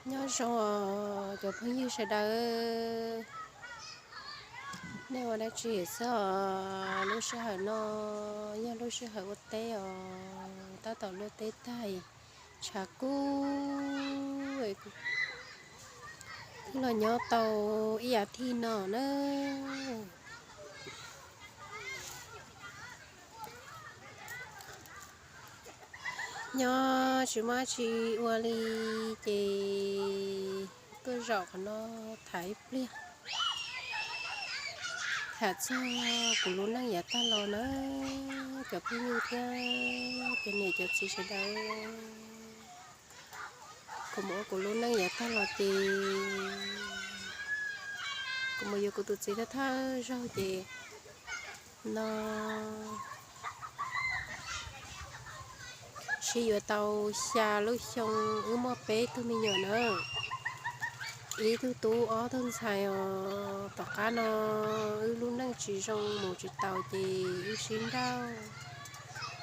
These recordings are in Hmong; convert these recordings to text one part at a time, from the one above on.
Nyob zoo os cov phooj ywg sawv daws, nej ua dab tsi xwb os? Lub sij hawm no yog lub sij hawm ua teb os, tab tom luaj teb tag, tshav kub, twb los nyob tau ib as thiv no na. Nyob tsis muaj dab tsi ua li ces tuaj zaum qhov no tham ib pliag, tham txog kuv lub neej yav tag los na, cov phooj ywg thiab cov niam cov txiv sawv daws. Kuv mus ua kuv lub neej yav tag los ces kuv mus yuav kuv tus txiv thawj thawj zaug ces no sib yuav tau xya lub xyoo, wb muaj peb tug me nyuam na, ib tug tub ob tug ntxhais os. Tom qab no wb lub neej tsis zoo mus tsis taus ces wb sib nrauj,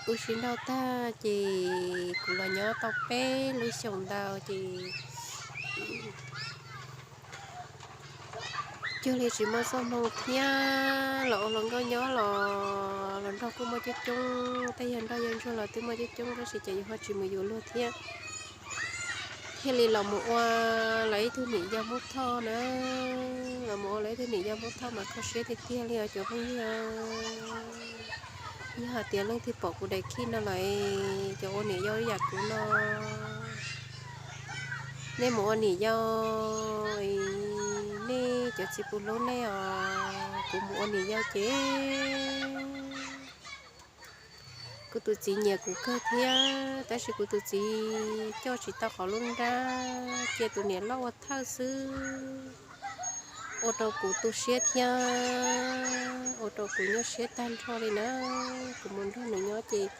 wb sib nrauj tag ces kuv los nyob tau peb lub xyoos ntau ces cuag li tsis muaj txoj hmoo thiab los ua hluas nkauj nyob los, los nrog kuj muaj coob coob, tej yawg nrog yawg ntsuag los twb muaj coob coob tab sis ces yus ho tsis mus yuav luag thiab. Thiaj li los mus ua lawv ib tug niam yau Hmoob Thoj na, los mus ua lawv ib tug niam yau Hmoob Thoj mas kho siab tiag tiag li os cov phooj ywg. Yog hais tias leej twg pom kuv daim khib no lawm, cov ua niam yau ib yam kuv no, nej mus ua niam yau, nej cov txiv puas hlub nej os, kuv mus ua niam yau ces kuv tus txiv nyiam kuv kawg thiab tab sis kuv tus txiv coj tsis tau qhov lub nrab, cia tus niam loj ua thawj xwb, ua rau kuv tu siab thiab ua rau kuv nyuaj siab tag nrho li na. Kuv mus nrog nws nyob ces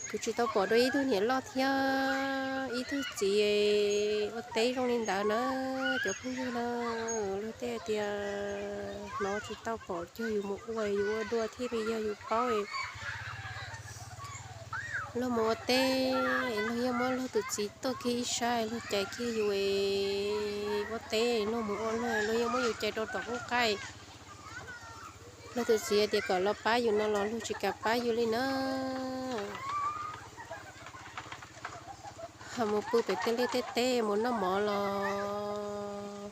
kuv tsis tau pom dua ib tug niam loj thiab ib tug txiv ua teb zoo li ntawd na. Cov phooj ywg na, luag tej hais tias hnov tsis tau pom cuag yus mus ua yus ua dua thiaj li yog yus paub. Luag mus ua teb, luag yeej muab luag tus txiv tuaj kiag ib sab, luag cais kiag yus ua teb, luag mus ua luag, luag yeej muab yus cais rau tom qub qaib. Luag tus txiv tias kom los pab yus no los luag tsis kam pab yus li na. Ho mus pw pem tej liaj tej teb mus noj mov los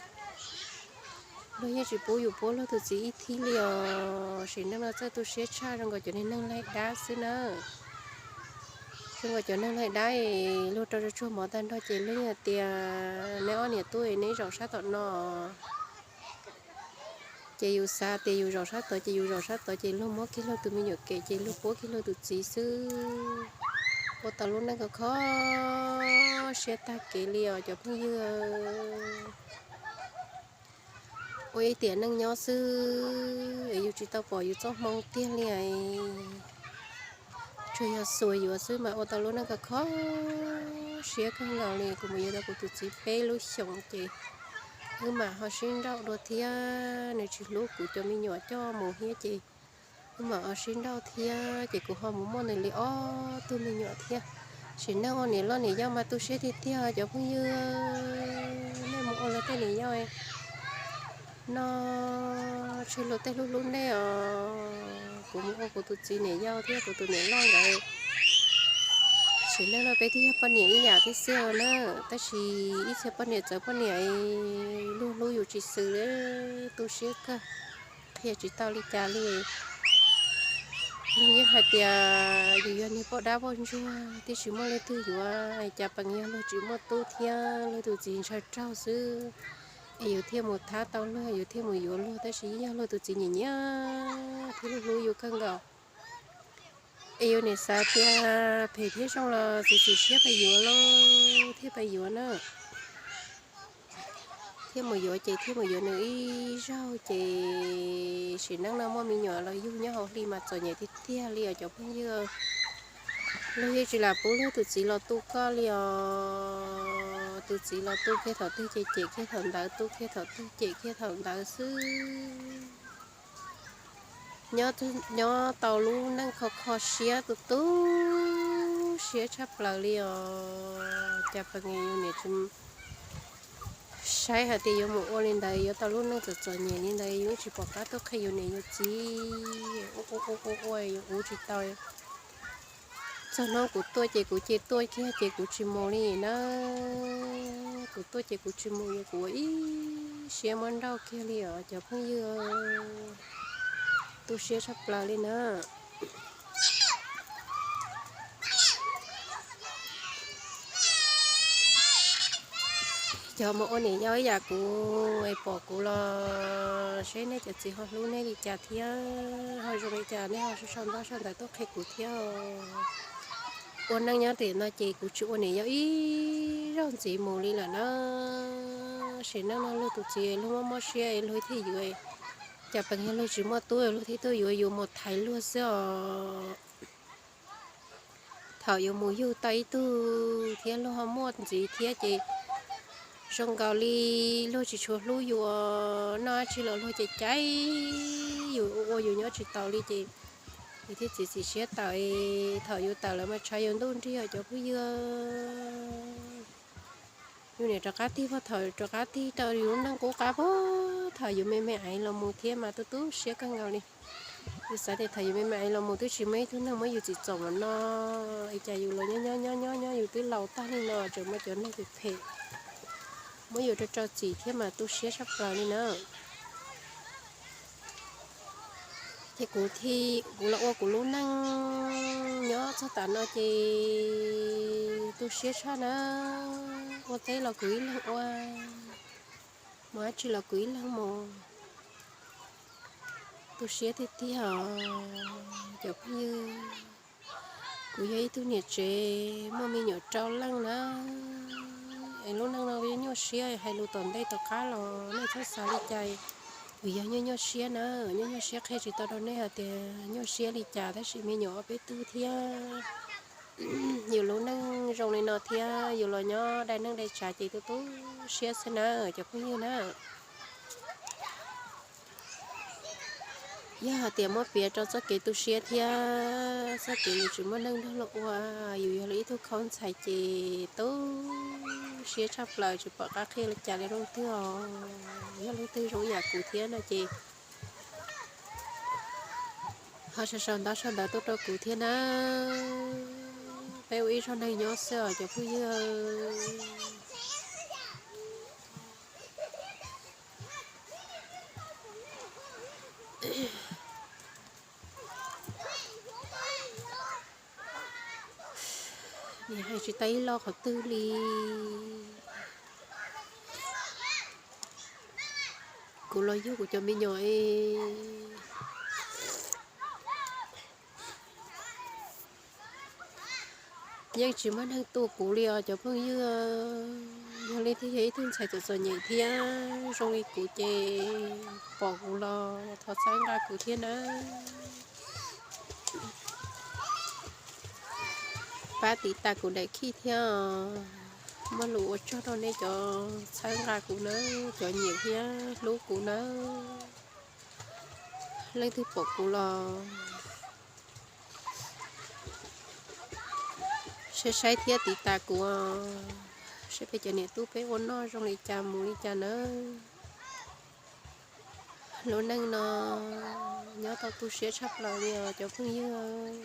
luag yeej tsis pub yus puab luag tus txiv ib thib li os. Sim neej no txawj tu siab tshaj zoo nkaus cov niag neeg laig dab xwb na. Zoo nkaus cov neeg laig dab, luag rau tsuag mov tag nrho ces luag yeej hais tias neb ob niam tub neb zaum sab tom no. Ces yus xav tias yus zaum sab tod ces yus zaum sab tod ces luag muab kiag luag tus me nyuam kem ces luag puab kiag luag tus txiv xwb. Ua tau lub neej kho kho siab tag kev li os cov phooj ywg. Ua ib tiam neej nyob xwb es yus tsis tau pom yus txoj hmoo tiag li. Tsuas yog xuas yuav xwb mas ua tau lub neej kho kho siab kawg nkaus li. Kuv mus yuav tau kuv tus txiv peb lub xyoos ces wb mam ho sib nrauj dua thiab. Nws tsis hlub kuv cov me nyuam coj mus thiab ces wb mam ho sib nrauj thiab ces kuv ho mus muaj nws li ob tug me nyuam thiab. Sim neej ua niam loj niam yau mas tu siab tiag tiag cov phooj ywg. Nej mus ua luag tej niam yau no tseg luag tej hlub hlub nej os. Kuv mus ua kuv tus txiv niam yau thiab kuv tus niam loj ntawd. Sim neej no peb twb yog poj niam ib yam thiab xwb na, tab sis ib txhia poj niam txawv poj niam luag hlub yus tsis xws li, tu siab kawg, qhia tsis tau li cas li. Luag yeej hais tias yus yog niag poj dab poj ntsuag twb tsis muaj leej twg yuav, cas peem yog luag tsis muaj tub thiab luag tus txiv ntshaw raug xwb es yus thiaj mus thab tau luag, yus thiaj mus yuav luag, tab sis yeej yog luag tus txiv nyiam nyiam thiab luag hlub yus kawg nkaus. Es yus nim xav tias phem thiab zoo los txiv txim siab pab yuav lauj, thiaj pab yuav na. Thiaj mus yuav ces thiaj mus yuav nws ib zaug ces sim neej no muaj me nyuam los yug nyob hauv hli mas txom nyem tiag tiag li os cov phooj ywg. Luag yeej tsis lam pub luag tus txiv los tu koj li os. Tus txiv los tu kiag thaum twg ces cem kiag thaum ntawd, tu kiag thaum twg cem kiag thaum ntawd xwb. Nyob tau lub neej kho kho siab tu tu siab tshaj plaws li os. Cas pas yus niam tsis saib hais tias yuav mus ua li ntawd, yuav tau lub neej txom txom nyem li ntawd, yus tsis pom qab tuaj qhia yus niam yus txiv. Ua ua ua ua yus ua tsis tau. Txog hnub kuv tuaj ces kuv cia tuaj kiag ces kuv tsis mus li na. Kuv tuaj ces kuv tsis mus, yog kuv ua ib siab muab nrauj kiag li os cov phooj ywg. Tu siab tshaj plaws li na. Cov mus ua niam yau ib yam kuv es pom kuv los seb nej cov txiv ho hlub nej li cas thiab ho zoo li cas, nej ho sau sau ntaub sau ntawv tuaj qhia kuv thiab. Ua neej nyob tim no ces kuv tsis ua niam yau ib zaug ntxiv mus li lawm na. Sim neej no luag tus txiv luag mob mob siab luag thiaj yuav, cas pas yog luag tsis muaj tub luag thiaj tuaj yuav yus mus thaiv luag xwb os. Thaum yus mus yug tau ib tug thiab luag ho muaj ntxiv thiab ces zoo nkaus li luag tsis tshua hlub yus, noj dab tsi los luag cais cais yus, ua yus nyob tsis taus li ces yus thiaj txiav txim siab tawm. Thaum yus tawm lawm mas tshav yus ntuj nrig os cov phooj ywg. Yus niam rov qab tig pog thaum rov qab tig rau yus lub neej qub qab pog thaum yus me me aiv los mus thiab mas tu tu siab kawg nkaus li. Yus xav tias thaum yus me me aiv los mus twb tsis muaj ib tug neeg muab yus txim txom no, es cas yus los nyob nyob nyob nyob nyob yus twb laus tag li no tseem muaj cov neeg phem phem muab yus rau rau txim thiab mas tu siab tshaj plaws li na. Ces kuv thiaj kuv los ua kuv lub neej nyob txog tav no ces tu siab tshaj na. Ua teb los kuv ib leeg ua, mus dab tsi los kuv ib leeg mus. Tu siab tiag tiag os cov phooj ywg. Kuv yog ib tug niam tsev muaj me nyuam rau leej na, es lub neej no nyuaj siab, hais lus tom ntej tom qab los nej txhob xav li cas. Kuv yog nyuaj nyuaj siab na, nyuaj nyuaj siab qhia tsis tau rau nej hais tias nyuaj siab li cas, tab sis me nyuam ob peb tug thiab yus lub neej zoo li no thiab yus los nyob dai neej dai tsav ces tu tu siab xwb na cov phooj ywg na. Yog hais tias muab piav rau txoj kev tu siab thiab txoj kev yus tsis muaj neej nrog luag ua, yus yog li ib tug khaub ntxhais ces tu siab tshaj plaws tsis pom qab qhia li cas li leej twg os. Yog leej twg zoo ib yam kuv thiab no ces ho sau sau ntaub sau ntawv tuaj rau kuv thiab na. Peb ua ib zaug neeg nyob xwb os cov phooj ywg. Nim hais tsis tau ib lo qhov twg li. Kuv los yug kuv cov me nyuam es yeej tsis muaj neeg tu kuv li os cov phooj ywg. Yog li thiaj yog ib tug ntxhais txom txom nyem thiab zoo li kuv ces pom kuv los thov txhawb nqa kuv thiab na. Pab tiv tas kuv daim khij thiab os. Muaj lus ua tsaug rau nej cov txhawb nqa kuv nawb, cov nyiam thiab hlub kuv nawb. Leej twg pom kuv los saib saib thiab tiv tas kuv os, saib peb cov niam tub peb ua noj zoo li cas mus li cas nawb. Lub neej no nyob tau tu siab tshaj plaws li os cov phooj ywg.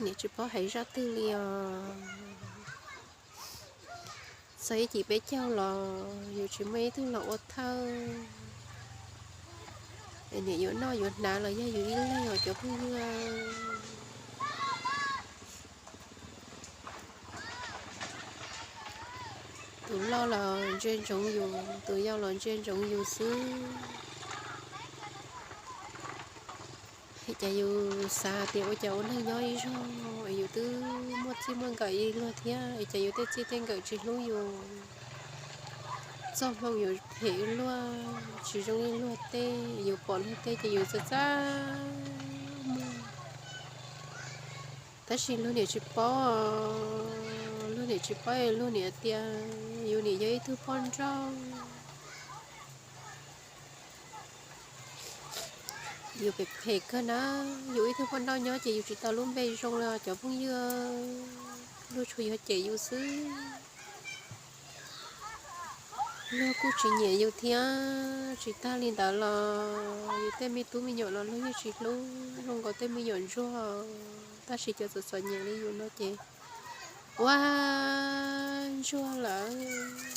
Niam tsis paub hais zaj twg li os. Txog ib cim peb caug los yus tsis muaj ib tug los ua thawj, es niam yuav noj yuav hnav los yog yus ib leeg os cov phooj ywg. Tus loj los ntsia ntsoov yus, tus yau los ntsia ntsoov yus xwb. Es cas yus xav tias ua cas ua neeg nyob ib zaug es yus twb muaj txij muaj nkawm ib luag thiab, es cas yus tej txij tej nkawm tsis hlub yus, txoj hmoo yuav phem ib luag, tsis zoo ib luag tej, yus pom luag tej ces yus txaj txaj muag. Tab sis luag niam tsis paub, luag niam tsis paub, luag niam tias yus niam yog ib tug poj nrauj. Yus phem phem kawg na, yus ib tug poj nrauj nyob ces yus tsis tau lub npe zoo li cov phooj ywg, luag tsuas yog cem yus xwb. Luag kuj tsis nyiam yus thiab, tsis tag li ntawd los yus tej me tub me nyuam los luag yeej tsis hlub, luag nkaus tej me nyuam ntsuag, tab sis cov txom txom nyem li yus no ces ua ntsuag lawm.